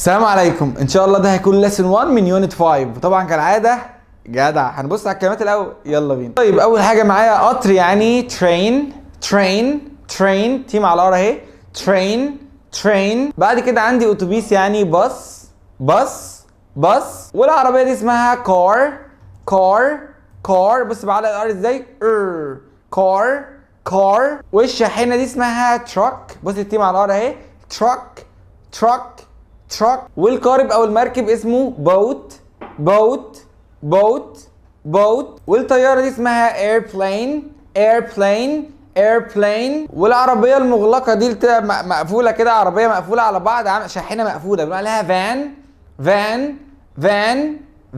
السلام عليكم. ان شاء الله ده هيكون lesson 1 من unit 5. طبعا كالعادة جدع هنبص على الكلمات الاول، يلا بينا. طيب اول حاجة معايا قطر يعني train، train، train، T مع ال R اهي، train، train. بعد كده عندي اتوبيس يعني bus، bus، bus. والعربية دي اسمها car، car، car. بص بعلق ال R ازاي، ار، car، car. والشاحنه دي اسمها truck، بص ال T مع ال R اهي، truck، truck، truck. والقارب او المركب اسمه boat، boat، boat، boat. والطياره دي اسمها airplane، airplane، airplane. والعربية المغلقة دي اللي بتبقى مقفولة كده، عربية مقفولة على بعض، شاحنة مقفوله، بنقول عليها van، van، van،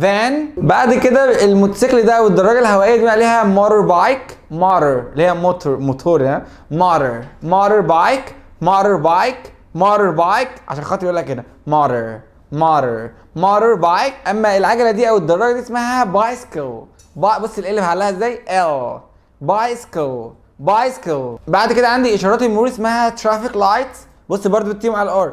van. بعد كده الموتوسيكل ده او الدراجة الهوائية دي بنقول عليها motorbike، motor اللي هي موتور، موتور يعني motor، motorbike، motorbike، motorbike. عشان خاطر يقول لك كده motor، motor، motorbike. اما العجلة دي او الدراجة دي اسمها bicycle. بص ال L بعلقها ازاي، L، bicycle، bicycle. بعد كده عندي اشارات المرور اسمها traffic lights، بص برضو ال T مع ال R،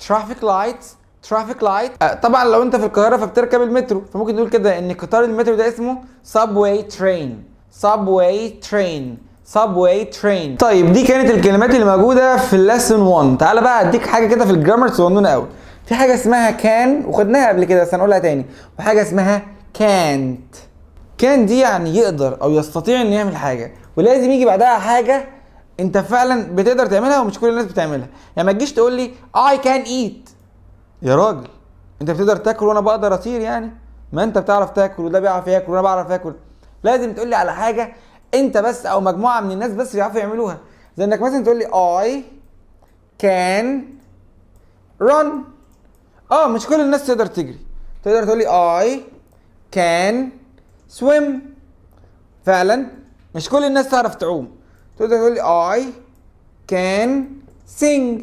traffic lights، traffic light. طبعا لو انت في القاهرة فبتركب المترو، فممكن نقول كده ان قطار المترو ده اسمه subway train، subway train، subway train. طيب دي كانت الكلمات اللي موجودة في ال lesson 1. تعالى بقى اديك حاجة كده في ال grammar صغنونه قوي. في حاجة اسمها can وخدناها قبل كده بس هنقولها تاني، وحاجه اسمها كانت. كان دي يعني يقدر او يستطيع انه يعمل حاجه، ولازم يجي بعدها حاجة انت فعلا بتقدر تعملها ومش كل الناس بتعملها. يعني ما تجيش تقول لي I can eat، يا راجل انت بتقدر تاكل وانا بقدر اطير، يعني ما انت بتعرف تاكل وده بيعرف ياكل وانا بعرف اكل. لازم تقول لي على حاجة انت بس او مجموعة من الناس بس بيعرفوا يعملوها، زي انك مثلا تقول لي I can run. مش كل الناس تقدر تجري. تقدر تقول لي I can swim، فعلا مش كل الناس تعرف تعوم. تقدر تقول لي I can sing،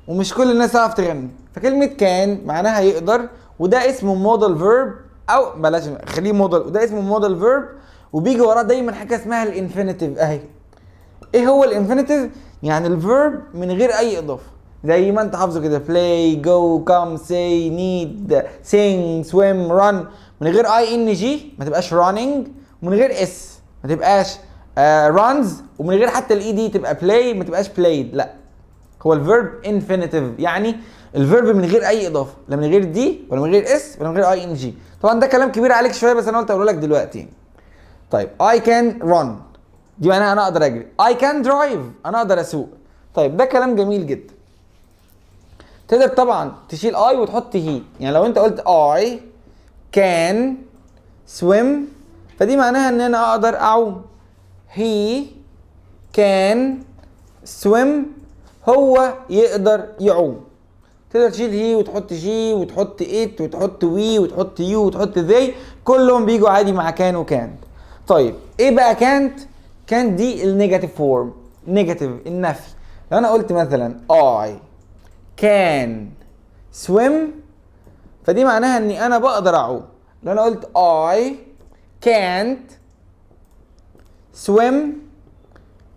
ومش كل الناس تعرف تغني. فكلمة can معناها يقدر، وده اسمه modal verb، او بلاش خليه modal، وده اسمه modal verb، وبيجي وراه دايما حاجة اسمها ال infinitive اهي. ايه هو ال infinitive؟ يعني ال verb من غير اي اضافة، زي ما انت حافظه كده play، go، come، say، need، sing، swim، run، من غير ing ما تبقاش running، ومن غير s ما تبقاش runs، ومن غير حتى ال ed تبقى play ما تبقاش played. لا، هو ال verb infinitive يعني ال verb من غير اي اضافه، لا من غير d ولا من غير s ولا من غير ing. طبعا ده كلام كبير عليك شوية بس انا قلت اقوله لك دلوقتي. طيب I can run دي معناها انا اقدر اجري، I can drive انا اقدر اسوق. طيب ده كلام جميل جدا. تقدر طبعا تشيل I وتحط he، يعني لو انت قلت I can swim فدي معناها ان انا اقدر اعوم، he can swim هو يقدر يعوم. تقدر تشيل he وتحط she وتحط it وتحط we وتحط you وتحط they، كلهم بيجوا عادي مع كان وكانت. طيب ايه بقى كانت؟ كانت دي ال negative form، negative النفي. لو انا قلت مثلا I can swim فدي معناها اني انا بقدر اعوم. لو انا قلت I can't swim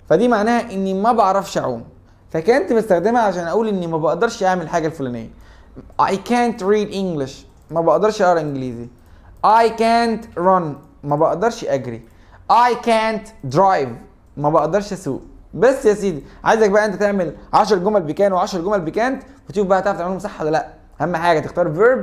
فدي معناها اني ما بعرفش اعوم. فكانت بستخدمها عشان اقول اني ما بقدرش اعمل حاجة الفلانية. I can't read English ما بقدرش اقرا انجليزي. I can't run ما بقدرش اجري. I can't drive ما بقدرش اسوق. بس يا سيدي عايزك بقى انت تعمل 10 جمل بكان و10 جمل بكانت وتشوف بقى هتعرف تعملهم صح ولا لا. اهم حاجة تختار verb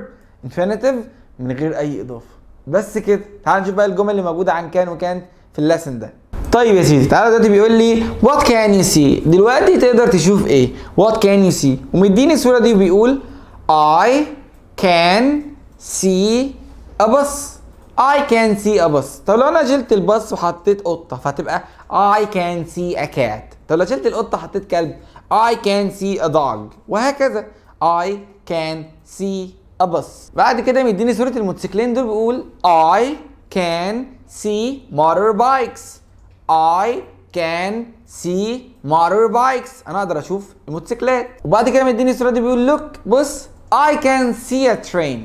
infinitive من غير اي اضافه. بس كده. تعال نشوف بقى الجمل اللي موجودة عن كان وكانت في ال lesson ده. طيب يا سيدي تعالى دلوقتي بيقول لي what can you see، دلوقتي تقدر تشوف ايه؟ what can you see، ومديني الصورة دي وبيقول I can see a bus، I can see a bus. طب لو انا شلت الباص وحطيت قطة فهتبقى I can see a cat. طب لو شلت القطة حطيت كلب I can see a dog، وهكذا. I can see a bus. بعد كده مديني صورة الموتوسيكلين دول بيقول I can see motorbikes، I can see motorbikes، انا اقدر اشوف الموتوسيكلات. وبعد كده مديني الصورة دي بيقول look بص I can see a train،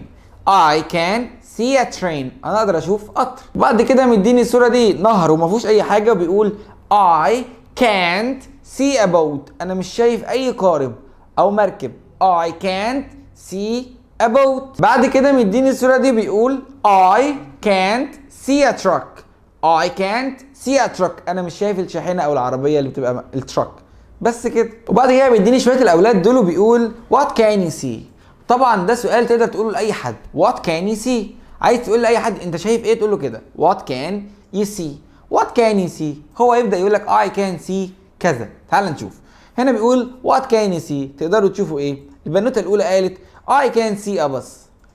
I can see a train، انا اقدر اشوف قطر. وبعد كده مديني الصورة دي نهر وما فيهوش اي حاجة وبيقول I can't see a boat، انا مش شايف اي قارب او مركب. I can't see a boat. بعد كده مديني الصورة دي بيقول I can't see a truck. I can't see a truck. انا مش شايف الشاحنة او العربية اللي بتبقى ال truck. بس كده. وبعد كده بيديني شوية الاولاد دول وبيقول what can you see. طبعا ده سؤال تقدر تقوله لاي حد، what can you see. عايز تقول لاي حد انت شايف ايه تقول له كده what can you see. what can you see. هو يبدا يقول لك I can see كذا. تعال نشوف. هنا بيقول what can you see، تقدروا تشوفوا ايه؟ البنوته الاولى قالت I can see a bus.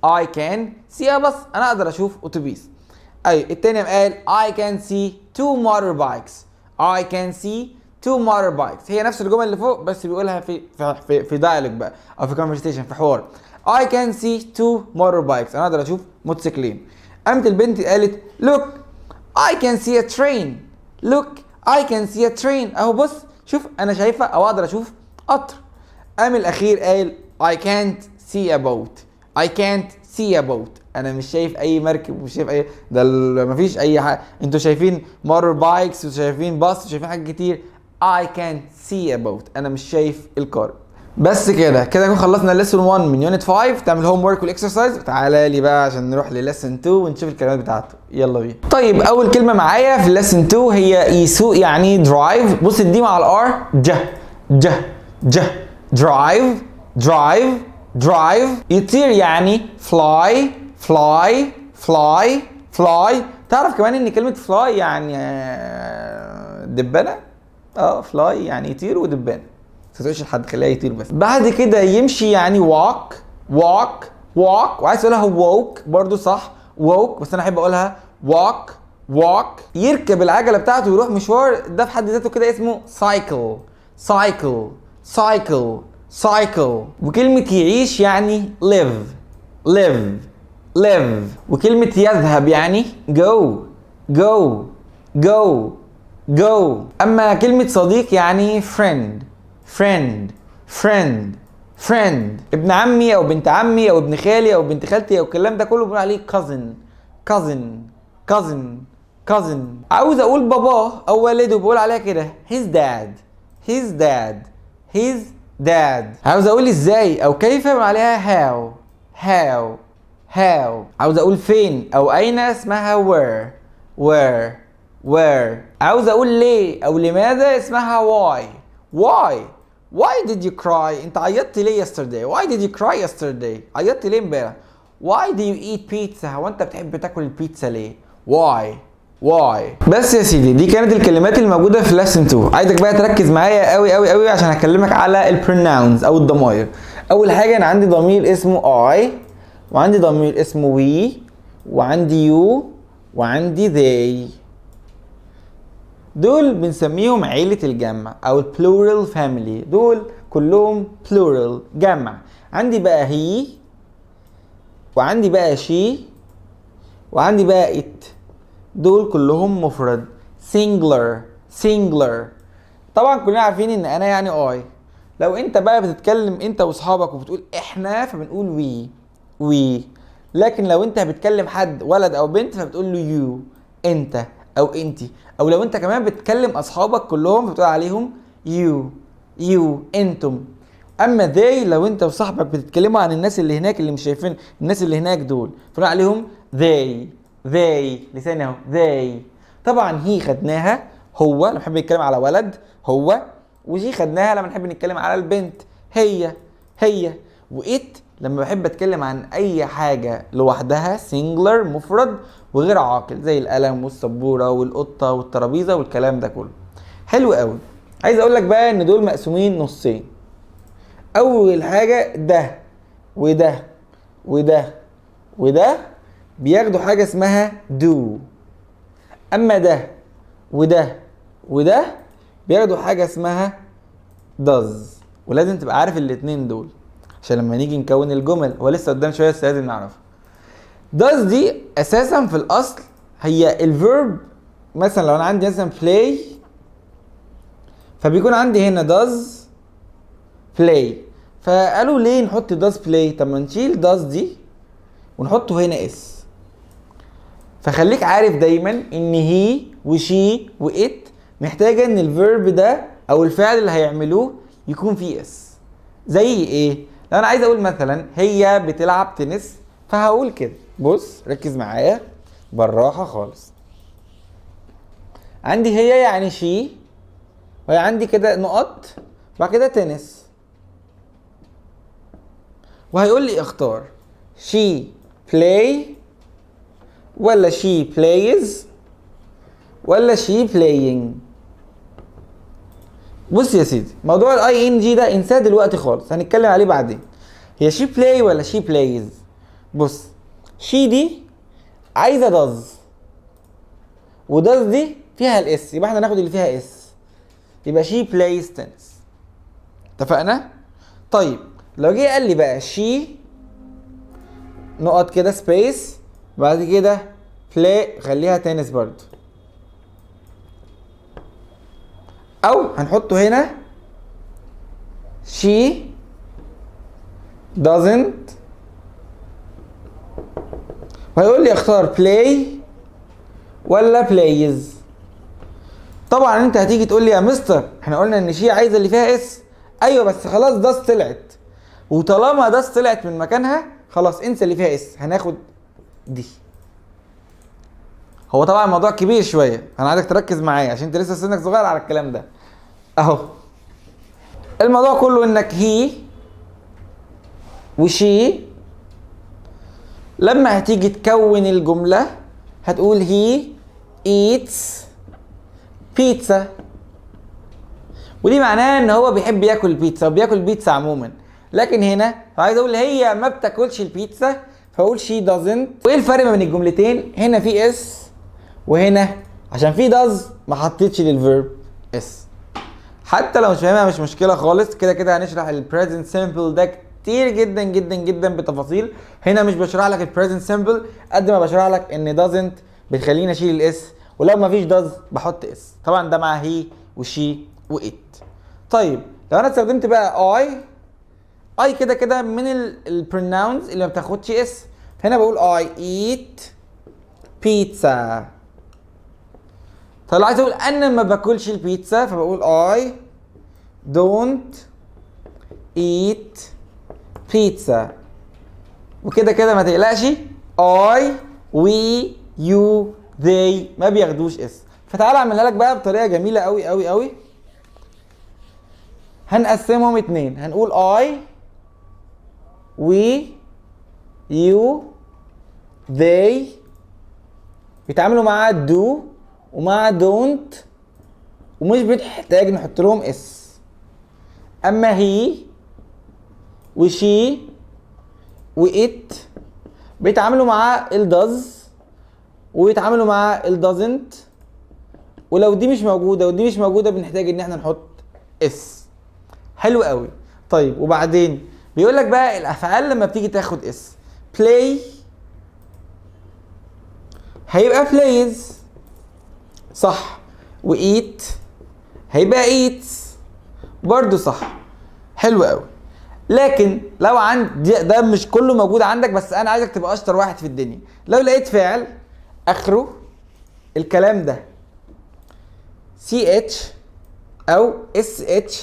I can see a bus، انا اقدر اشوف اتوبيس. اي التاني قال I can see two motorbikes. I can see two motorbikes. هي نفس الجمل اللي فوق بس بيقولها في dialogue بقى او في conversation، في حوار. I can see two motorbikes، انا اقدر اشوف موتوسيكلين. قامت البنت قالت look I can see a train. look I can see a train. اهو بص شوف انا شايفه او اقدر اشوف قطر. قام الاخير قال I can't see a boat. I can't see a boat. انا مش شايف اي مركب، مش شايف اي ده مفيش اي حاجه. انتوا شايفين motorbikes وشايفين باص وشايفين حاجات كتير. I can't see a boat، انا مش شايف القارب. بس كده كده نكون خلصنا lesson 1 من unit 5. تعمل homework وال exercise. تعالى لي بقى عشان نروح ل lesson 2 ونشوف الكلمات بتاعته. يلا بينا. طيب اول كلمة معايا في lesson 2 هي يسوق يعني drive. بص ال D مع ال R ج ج ج drive drive drive. يطير يعني fly fly fly fly. تعرف كمان ان كلمة fly يعني دبانه؟ Fly يعني يطير ودبانه. ما تقولش لحد، خليها يطير بس. بعد كده يمشي يعني walk walk walk. وعايز تقولها woke برضو صح، woke، بس انا احب اقولها walk walk. يركب العجلة بتاعته ويروح مشوار، ده في حد ذاته كده اسمه cycle cycle cycle cycle. وكلمة يعيش يعني live live live. وكلمة يذهب يعني go go go go. أما كلمة صديق يعني friend friend friend friend. ابن عمي أو بنت عمي أو ابن خالي أو بنت خالتي أو الكلام ده كله بنقول عليه cousin cousin cousin cousin. عاوز أقول باباه أو والده بقول عليها كده his dad his dad his dad. عاوز أقول إزاي أو كيف بنقول عليها how how how. عاوز أقول فين أو أين اسمها where where where. عاوز أقول ليه أو لماذا اسمها why why. why did you cry؟ أنت عيطت ليه yesterday؟ why did you cry yesterday؟ عيطت ليه امبارح؟ why do you eat pizza؟ هو أنت بتحب تاكل البيتزا ليه؟ why why. بس يا سيدي دي كانت الكلمات الموجودة في lesson 2. عايزك بقى تركز معايا قوي قوي قوي عشان هكلمك على ال pronouns أو الضمائر. أول حاجة أنا عندي ضمير اسمه I، وعندي ضمير اسمه we، وعندي you، وعندي they. دول بنسميهم عيلة الجمع أو plural family. دول كلهم plural جمع. عندي بقى he، وعندي بقى she، وعندي بقى it. دول كلهم مفرد singular singular. طبعا كلنا عارفين ان انا يعني I. لو انت بقى بتتكلم انت واصحابك وبتقول احنا فبنقول we we. لكن لو انت بتكلم حد ولد او بنت فبتقول له you، انت او انتي. او لو انت كمان بتكلم اصحابك كلهم فبتقول عليهم you you انتم. اما they لو انت وصاحبك بتتكلموا عن الناس اللي هناك اللي مش شايفين الناس اللي هناك دول فبنقول عليهم they they. لساني اهو they. طبعا he خدناها هو لما نحب نتكلم على ولد هو، و she خدناها لما نحب نتكلم على البنت هي هي، و it لما بحب اتكلم عن اي حاجة لوحدها singular مفرد وغير عاقل زي القلم والسبوره والقطه والترابيزه والكلام ده كله. حلو قوي. عايز اقول لك بقى ان دول مقسومين نصين. اول حاجة ده وده وده وده بياخدوا حاجة اسمها do. اما ده وده وده بياخدوا حاجة اسمها does. ولازم تبقى عارف الاتنين دول عشان لما نيجي نكون الجمل، هو لسه قدام شوية بس لازم نعرفها. does دي اساسا في الاصل هي ال verb. مثلا لو انا عندي مثلا play فبيكون عندي هنا does play. فقالوا ليه نحط does play؟ طب ما نشيل does دي ونحطه هنا s. فخليك عارف دايما ان he و she و it محتاجه ان ال verb ده او الفعل اللي هيعملوه يكون فيه s. زي ايه؟ لو انا عايز اقول مثلا هي بتلعب تنس، فهقول كده، بص ركز معايا بالراحة خالص. عندي هي يعني she، وهي عندي كده نقط، بعد كده تنس، وهيقول لي اختار she play ولا she plays ولا she playing. بص يا سيدي، موضوع ال ing ده انساه دلوقتي خالص، هنتكلم عليه بعدين. هي she play ولا she plays؟ بص، she دي عايزه does، و does دي فيها ال s، يبقى احنا ناخد اللي فيها s، يبقى she plays tennis. اتفقنا؟ طيب لو جه قال لي بقى she نقط كده space بعد كده play، خليها تنس برضو، او هنحطه هنا she doesn't، وهيقول لي اختار play ولا plays. طبعا انت هتيجي تقول لي يا مستر احنا قلنا ان she عايزه اللي فيها s. ايوه بس خلاص does طلعت، وطالما does طلعت من مكانها خلاص انسى اللي فيها s، هناخد دي. هو طبعا الموضوع كبير شوية، انا عايزك تركز معايا عشان انت لسه سنك صغير على الكلام ده. اهو الموضوع كله انك he و she لما هتيجي تكون الجملة هتقول he eats pizza، ودي معناها ان هو بيحب ياكل البيتزا وبياكل بيتزا عموما. لكن هنا عايز اقول هي ما بتاكلش البيتزا، فاقول she doesn't. وايه الفرق ما بين الجملتين؟ هنا في s وهنا عشان في does ما حطيتش لل verb s. حتى لو مش فاهمها مش مشكلة خالص، كده كده هنشرح ال present simple ده كتير جدا جدا جدا بتفاصيل. هنا مش بشرح لك ال present simple قد ما بشرح لك ان doesn't بتخليني اشيل ال s، ولو ما فيش does بحط s. طبعا ده مع he و she و it. طيب لو انا استخدمت بقى I، I كده كده من ال pronouns اللي ما بتاخدش s، هنا بقول I eat pizza. طب لو عايز اقول انا ما باكلش البيتزا، فبقول I don't eat pizza. وكده كده ما تقلقش، I we you they ما بياخدوش s. فتعالى اعملها لك بقى بطريقة جميلة قوي قوي قوي. هنقسمهم اتنين، هنقول I we you they بيتعاملوا مع do ومع don't ومش بنحتاج نحط لهم s. اما he و she و it بيتعاملوا مع ال does ويتعاملوا مع ال doesn't، ولو دي مش موجودة ودي مش موجودة بنحتاج ان احنا نحط s. حلو قوي. طيب وبعدين بيقول لك بقى الافعال لما بتيجي تاخد s، play هيبقى plays صح، و eat هيبقى eats برضو صح. حلو قوي. لكن لو عند ده مش كله موجود عندك، بس انا عايزك تبقى اشطر واحد في الدنيا. لو لقيت فعل اخره الكلام ده CH او SH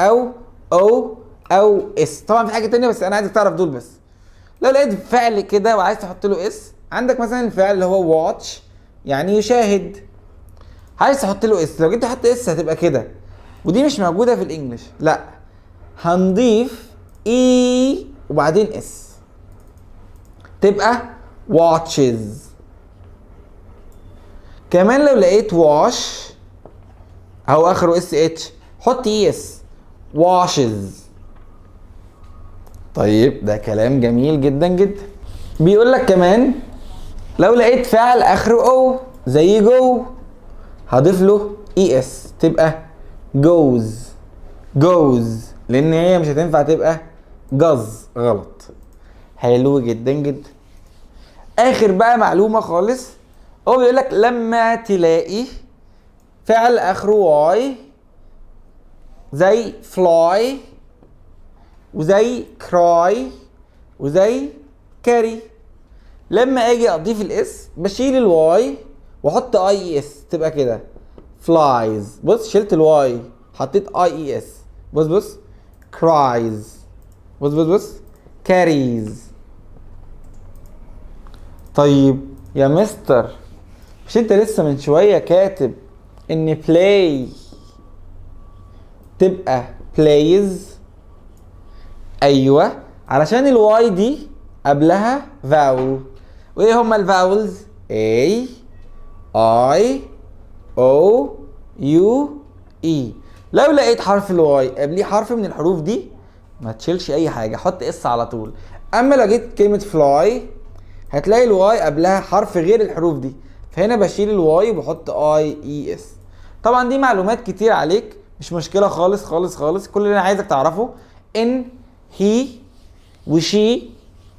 او O او S، طبعا في حاجة تانية بس انا عايزك تعرف دول بس. لو لقيت فعل كده وعايز تحط له s، عندك مثلا الفعل اللي هو watch يعني يشاهد، عايز تحط له s، لو جيت تحط s هتبقى كده، ودي مش موجودة في ال English، لا هنضيف e وبعدين s تبقى watches. كمان لو لقيت wash اهو اخره sh، حط es washes. طيب ده كلام جميل جدا جدا. بيقول لك كمان لو لقيت فعل اخره o زي go، هضيف له es تبقى goes. goes لان هي مش هتنفع تبقى goes، غلط. حلو جدا جدا. اخر بقى معلومة خالص، هو بيقول لك لما تلاقي فعل اخره y زي fly وزي cry وزي carry، لما اجي اضيف ال s بشيل ال y واحط ies تبقى كده flies. بص شلت ال y حطيت ies، بص بص cries. بص بص بص، carries. طيب يا مستر، مش انت لسه من شوية كاتب ان play تبقى plays؟ ايوه، علشان ال y دي قبلها vowel. وايه هما ال vowels؟ A I O U E. لو لقيت حرف ال y قبليه حرف من الحروف دي ما تشيلش اي حاجه، حط s على طول. اما لو جيت كلمة fly هتلاقي ال y قبلها حرف غير الحروف دي، فهنا بشيل ال y وبحط i e s. طبعا دي معلومات كتير عليك، مش مشكلة خالص خالص خالص. كل اللي انا عايزك تعرفه ان he و she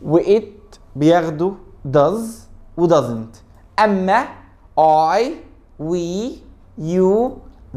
و it بياخدوا does و doesn't، اما I، we، you،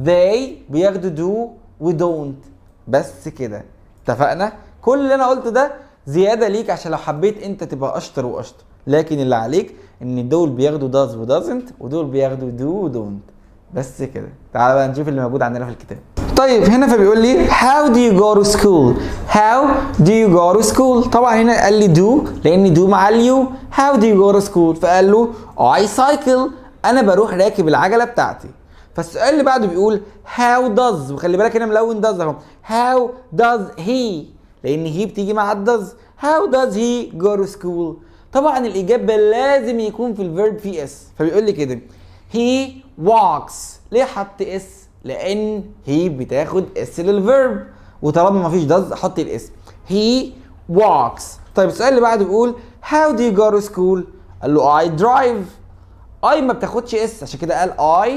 they بياخدوا do و don't. بس كده، اتفقنا؟ كل اللي انا قلته ده زيادة ليك عشان لو حبيت انت تبقى اشطر واشطر، لكن اللي عليك ان دول بياخدوا does و doesn't ودول بياخدوا do و don't. بس كده. تعال بقى نشوف اللي موجود عندنا في الكتاب. طيب، هنا فبيقول لي how do you go to school؟ how do you go to school؟ طبعا هنا قال لي do لان do مع ال you. how do you go to school؟ فقال له I cycle، انا بروح راكب العجلة بتاعتي. فالسؤال اللي بعده بيقول how does، وخلي بالك هنا ملون does اهو، how does he، لان he بتيجي مع ال does. how does he go to school؟ طبعا الاجابة لازم يكون في ال verb في s. فبيقول لي كده he walks. ليه حط s؟ لان he بتاخد s لل verb، وطالما مفيش does حط ال s. he walks. طيب، السؤال اللي بعده بيقول how do you go to school؟ قال له I drive. I ما بتاخدش s، عشان كده قال I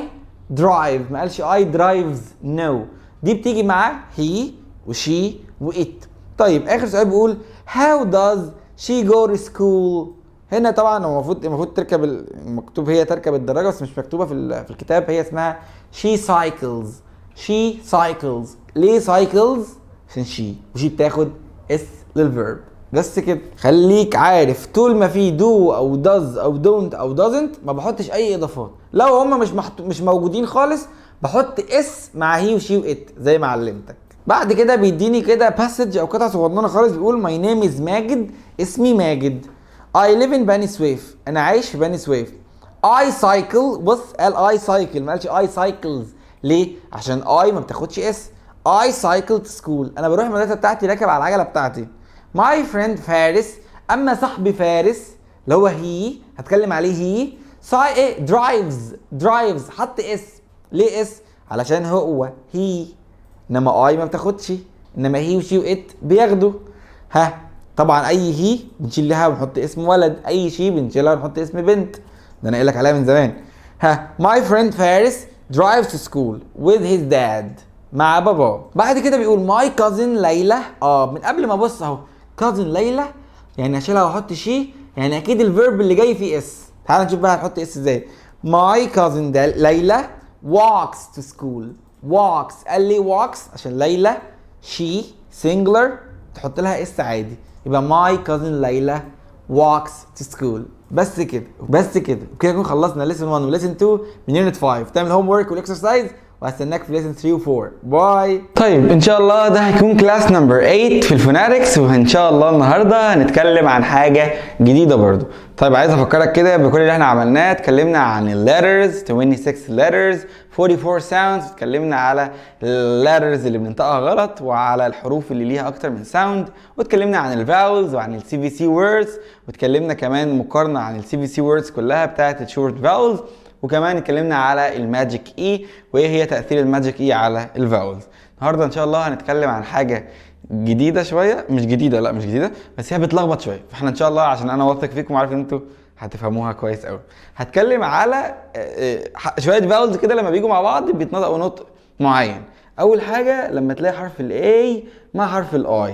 drive، ما قالش I drives. no، دي بتيجي مع he و she و it. طيب، اخر سؤال بيقول how does she go to school؟ هنا طبعا هو المفروض تركب، المكتوب هي تركب الدراجه، بس مش مكتوبة في الكتاب. هي اسمها she cycles. she cycles. ليه cycles؟ عشان she، و she بتاخد s لل verb. بس كده. خليك عارف طول ما في do او does او don't او doesn't ما بحطش اي اضافات. لو هما مش موجودين خالص بحط s مع he و she و it زي ما علمتك. بعد كده بيديني كده passage او قطعه صغننه خالص، بيقول my name is ماجد، اسمي ماجد. I live in بني سويف، انا عايش في بني سويف. I cycle. بص، قال I cycle، ما قالش I cycles. ليه؟ عشان I ما بتاخدش s. I cycle to school، انا بروح المدرسة بتاعتي راكب على العجلة بتاعتي. My friend فارس، اما صاحبي فارس اللي هو he، هتكلم عليه he ساي ايه؟ drives. drives حط s. ليه s؟ علشان هو he، انما I ما بتاخدش، انما he و she و it بياخدوا. ها، طبعا اي he بنشيل لها ونحط اسم ولد، اي she بنشيلها ونحط اسم بنت، ده انا قايل لك عليها من زمان. ها، my friend فارس drives to school with his dad، مع بابا. بعد كده بيقول my cousin ليلى. من قبل ما ابص اهو، cousin ليلى يعني اشيلها واحط she، يعني اكيد ال verb اللي جاي فيه s. تعال نشوف بقى هنحط s ازاي. my cousin ده ليلى walks to school. walks، قال لي walks عشان ليلى she singular، تحط لها s عادي. يبقى my cousin ليلى walks to school. بس كده، بس كده. وكده نكون خلصنا lesson 1 و lesson 2 من unit 5. تعمل homework وال exercise وهستناك في lesson 3 و 4. bye. طيب، ان شاء الله ده هيكون class number 8 في ال phonetics، وان شاء الله النهارده هنتكلم عن حاجة جديدة برضو. طيب، عايز افكرك كده بكل اللي احنا عملناه. اتكلمنا عن ال letters، 26 letters، 44 sounds. اتكلمنا على ال letters اللي بننطقها غلط وعلى الحروف اللي ليها اكتر من sound، واتكلمنا عن ال vowels وعن ال CVC words، واتكلمنا كمان مقارنة عن ال CVC words كلها بتاعت ال short vowels، وكمان اتكلمنا على ال magic e وايه هي تاثير ال magic e على ال vowels. النهارده ان شاء الله هنتكلم عن حاجة جديدة شويه، مش جديده، لا مش جديده، بس هي بتلخبط شويه. فاحنا ان شاء الله، عشان انا واثق فيكم وعارف ان انتوا هتفهموها كويس قوي، هتكلم على شوية vowels كده لما بيجوا مع بعض بيتنطقوا نطق معين. اول حاجة لما تلاقي حرف ال A مع حرف ال I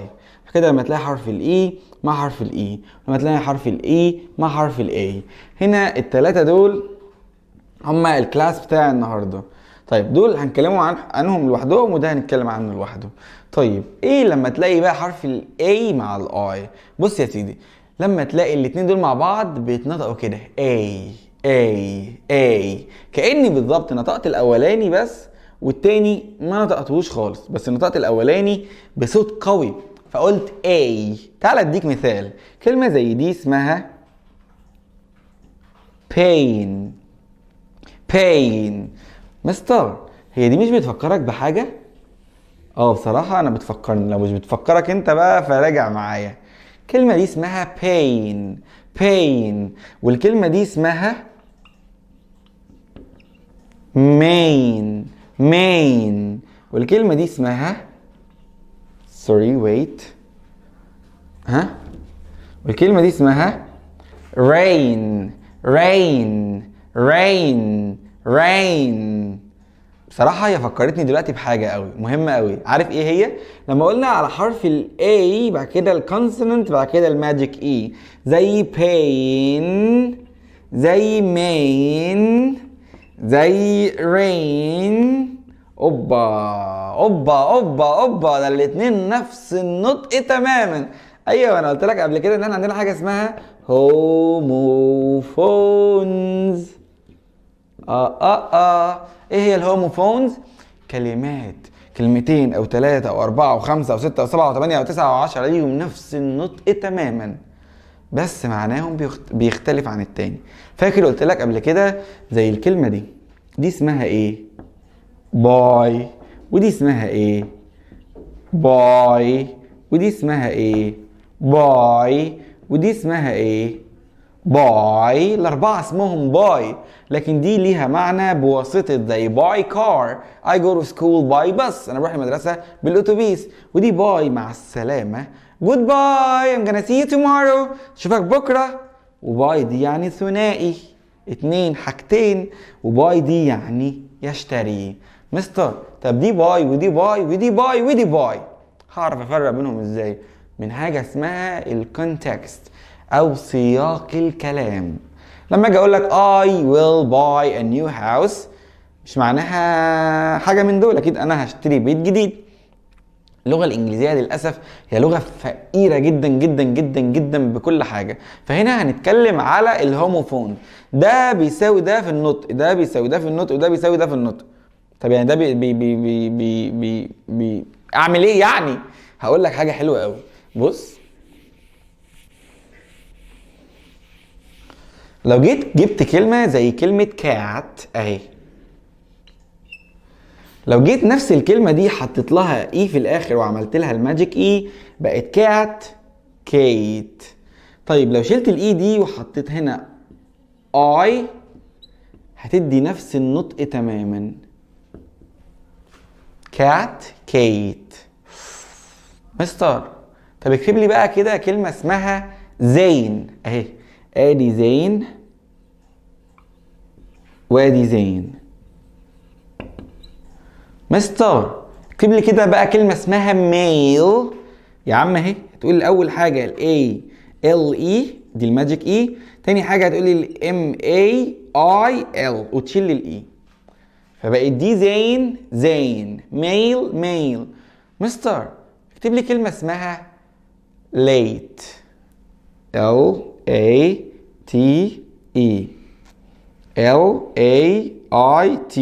كده، لما تلاقي حرف ال E مع حرف ال E، لما تلاقي حرف ال E مع حرف ال A. هنا الثلاثة دول هما ال class بتاع النهارده. طيب، دول هنتكلموا عنهم لوحدهم وده هنتكلم عنه لوحده. طيب، ايه لما تلاقي بقى حرف ال A مع ال I؟ بص يا سيدي، لما تلاقي الاتنين دول مع بعض بيتنطقوا كده A A A، كأني بالظبط نطقت الاولاني بس والتاني ما نطقتهوش خالص، بس نطقت الاولاني بصوت قوي. فقلت A. تعال اديك مثال، كلمة زي دي اسمها pain. pain. مستر هي دي مش بتفكرك بحاجة؟ بصراحة أنا بتفكرني، لو مش بتفكرك أنت بقى فراجع معايا. الكلمة دي اسمها pain. pain. والكلمة دي اسمها main. main. والكلمة دي اسمها sorry wait ها، والكلمة دي اسمها rain. rain. rain. rain. بصراحة هي فكرتني دلوقتي بحاجة قوي مهمة قوي، عارف ايه هي؟ لما قلنا على حرف ال A بعد كده ال consonant بعد كده ال magic E، زي pain، زي main، زي rain. اوبا اوبا اوبا اوبا، ده الاتنين نفس النطق تماما. ايوه انا قلت لك قبل كده ان احنا عندنا حاجة اسمها homophones. ايه هي ال homophones؟ كلمات، كلمتين او 3 او 4 او 5 او 6 او 7 او 8 او 9 او 10 ليهم نفس النطق تماما، بس معناهم بيختلف عن التاني. فاكر قلت لك قبل كده زي الكلمة دي، دي اسمها ايه؟ buy. ودي اسمها ايه؟ buy. ودي اسمها ايه؟ buy. ودي اسمها ايه؟ by. الأربعة اسمهم by، لكن دي ليها معنى بواسطة، زي by car، I go to school by bus، أنا بروح المدرسة بالأتوبيس. ودي bye مع السلامة، goodbye، I'm gonna see you tomorrow، أشوفك بكرة. و bi دي يعني ثنائي، اتنين، حاجتين. و buy دي يعني يشتري. مستر طب دي buy ودي by ودي buy ودي buy، هعرف افرق بينهم ازاي؟ من حاجة اسمها ال context او سياق الكلام. لما اجي اقول لك I will buy a new house، مش معناها حاجة من دول، اكيد انا هشتري بيت جديد. اللغة الإنجليزية للأسف هي لغة فقيرة جدا جدا جدا جدا بكل حاجة. فهنا هنتكلم على ال homophone، ده بيساوي ده في النطق، ده بيساوي ده في النطق، وده بيساوي ده في النطق. طب يعني ده بي بي بي بي بي بي, بي اعمل ايه يعني؟ هقول لك حاجة حلوة قوي. بص، لو جيت جبت كلمة زي كلمة cat اهي، لو جيت نفس الكلمة دي حطيت لها e في الاخر وعملت لها ال magic e، بقت cat cate. طيب لو شلت ال e دي وحطيت هنا i، هتدي نفس النطق تماما، cat cate. مستر طب اكتب لي بقى كده كلمة اسمها زين اهي، ادي زين وادي زين. مستر اكتب لي كده بقى كلمة اسمها mail يا عم اهي. هتقول لي أول حاجة ال A L E دي ال magic E، تاني حاجة هتقول لي ال M A I L وتشيل لي ال E، فبقت دي زين زين mail mail. مستر اكتب لي كلمة اسمها late، L A T E، L A I T.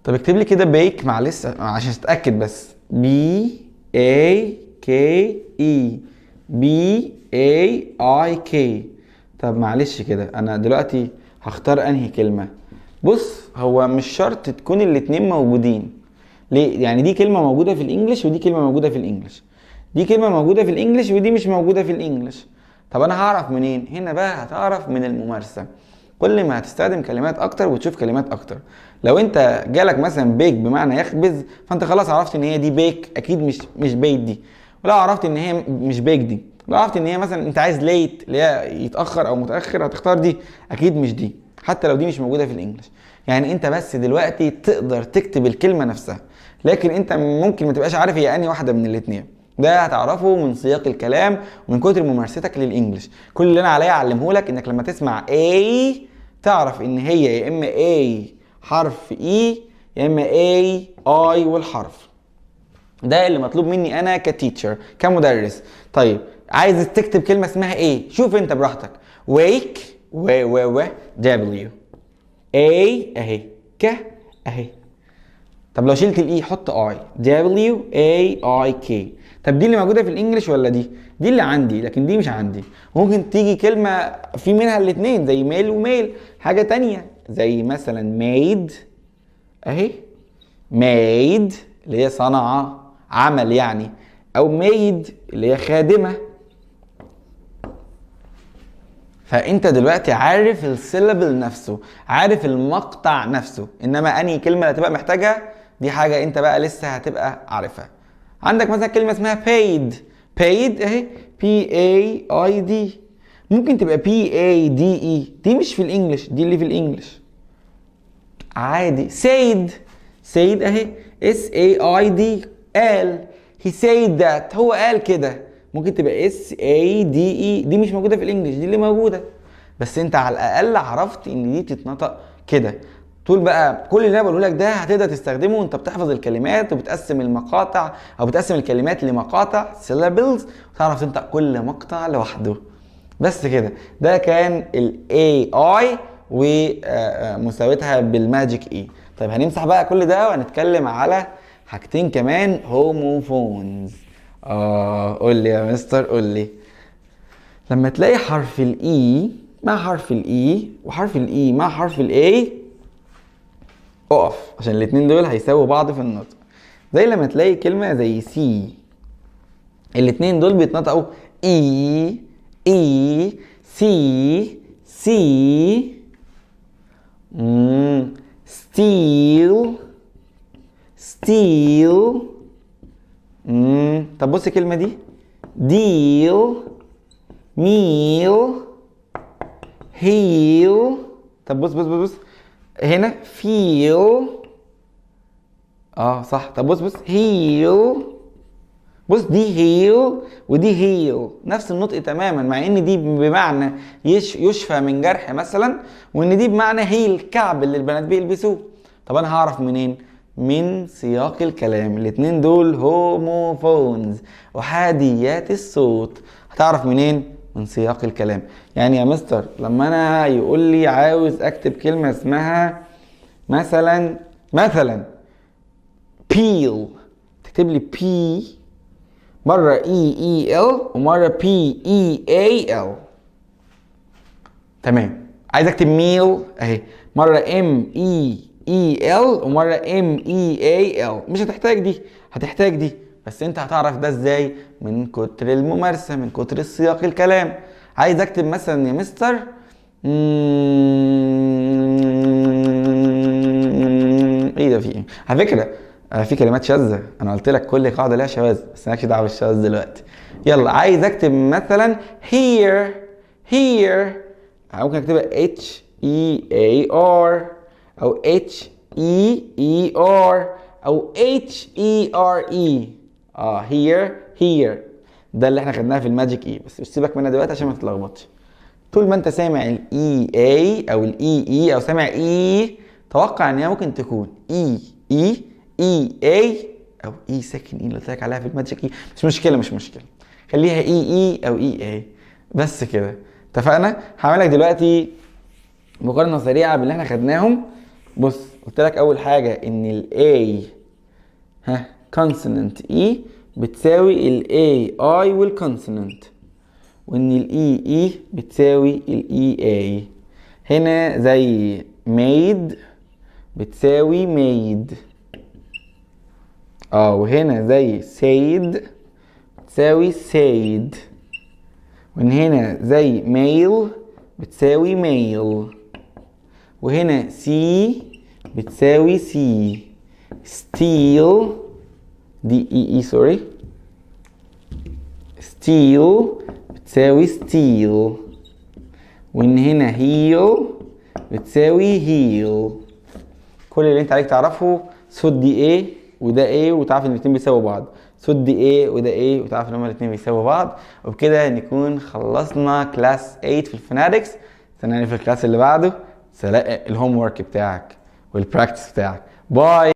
طب اكتب لي كده bake، معلش عشان اتاكد بس، B A K E، B A I K. طب معلش كده انا دلوقتي هختار انهي كلمة؟ بص هو مش شرط تكون الاتنين موجودين. ليه؟ يعني دي كلمة موجودة في ال English ودي كلمة موجودة في ال English، دي كلمة موجودة في ال English ودي مش موجودة في ال English. طب انا هعرف منين؟ هنا بقى هتعرف من الممارسة. كل ما هتستخدم كلمات اكتر وتشوف كلمات اكتر. لو انت جالك مثلا bake بمعنى يخبز، فانت خلاص عرفت ان هي دي bake، اكيد مش bait دي. ولو عرفت ان هي مش bake دي، لو عرفت ان هي مثلا انت عايز late اللي هي يتاخر او متاخر، هتختار دي، اكيد مش دي، حتى لو دي مش موجودة في ال English. يعني انت بس دلوقتي تقدر تكتب الكلمة نفسها، لكن انت ممكن ما تبقاش عارف هي انهي واحدة من الاثنين. ده هتعرفه من سياق الكلام ومن كتر ممارستك لل English. كل اللي انا عليا اعلمه لك انك لما تسمع A تعرف ان هي يا اما A حرف E يا اما A I والحرف. ده اللي مطلوب مني انا ك teacher كمدرس. طيب عايز تكتب كلمة اسمها ايه؟ شوف انت براحتك. wake و و و W A اهي، ك اهي. طب لو شلت ال E حط I، W A I K. طب دي اللي موجودة في ال English ولا دي؟ دي اللي عندي، لكن دي مش عندي. ممكن تيجي كلمة في منها الاثنين زي male و mail. حاجة تانية زي مثلا made، اهي made اللي هي صنع، عمل يعني، او maid اللي هي خادمه. فانت دلوقتي عارف ال syllable نفسه، عارف المقطع نفسه، انما انهي كلمة اللي هتبقى محتاجها دي حاجة انت بقى لسه هتبقى عارفها. عندك مثلا كلمة اسمها paid، paid اهي P A I D، ممكن تبقى P A D E، دي مش في ال English، دي اللي في ال English عادي. said، said اهي S A I D، قال، he said that، هو قال كده، ممكن تبقى S A D E، دي مش موجودة في ال English، دي اللي موجوده. بس انت على الاقل عرفت ان دي بتتنطق كده. طول بقى كل اللي انا بقوله لك ده هتقدر تستخدمه وانت بتحفظ الكلمات وبتقسم المقاطع او بتقسم الكلمات لمقاطع syllables، وتعرف تنطق كل مقطع لوحده. بس كده، ده كان ال AI ومساواتها بال magic E. طيب هنمسح بقى كل ده وهنتكلم على حاجتين كمان، homophones. قول لي يا مستر، قول لي لما تلاقي حرف ال E مع حرف ال E وحرف ال E مع حرف ال A، اقف، عشان الاتنين دول هيساووا بعض في النطق. زي لما تلاقي كلمة زي see، الاتنين دول بيتنطقوا E E، see see، steal steal. طب بص الكلمة دي، deal meal heal. طب بص بص بص بص هنا، feel. اه صح. طب بص بص، heal، بص دي heal ودي heel، نفس النطق تماما، مع ان دي بمعنى يشفى من جرح مثلا، وان دي بمعنى heel، كعب اللي البنات بيلبسوه. طب انا هعرف منين؟ من سياق الكلام. الاتنين دول homophones، احاديات الصوت. هتعرف منين؟ من سياق الكلام. يعني يا مستر لما انا يقول لي عاوز اكتب كلمة اسمها مثلا peel، تكتب لي P مرة E E L ومرة P E A L، تمام. عايز اكتب meal اهي، مرة M E E L ومرة M E A L. مش هتحتاج دي، هتحتاج دي، بس انت هتعرف ده ازاي؟ من كتر الممارسة، من كتر السياق الكلام. عايز اكتب مثلا يا مستر ايه ده؟ في ايه؟ على فكرة في كلمات شاذة، انا قلت لك كل قاعدة لها شواذ، بس مالكش دعوة بالشواذ دلوقتي. يلا عايز اكتب مثلا hear، hear، ممكن اكتبها H E A R او H E E R او H E R E. Hear hear، ده اللي احنا خدناها في ال magic E، بس سيبك منها دلوقتي عشان ما تتلخبطش. طول ما انت سامع ال E A او ال E E او سامع E، توقع ان هي ممكن تكون E E، E A، او E ساكن E اللي قلت لك عليها في ال magic E. مش مشكله، مش مشكله، خليها E E او E A. بس كده اتفقنا. هعمل لك دلوقتي مقارنة سريعة باللي احنا خدناهم. بص قلت لك اول حاجة ان ال A ها consonant E بتساوي ال A I وال consonant، وان ال E E بتساوي ال E A. هنا زي made بتساوي maid، وهنا زي said بتساوي said، وان هنا زي male بتساوي mail، وهنا see بتساوي sea، steal دي E E sorry، steal بتساوي steel، وان هنا heal بتساوي heel. كل اللي انت عليك تعرفه صوت دي ايه وده ايه، وتعرف ان الاتنين بيساووا بعض. صوت دي ايه وده ايه، وتعرف ان هما الاتنين بيساووا بعض. وبكده نكون خلصنا class 8 في ال phonetics. استناني في ال class اللي بعده. سلام. ال homework بتاعك وال practice بتاعك. bye.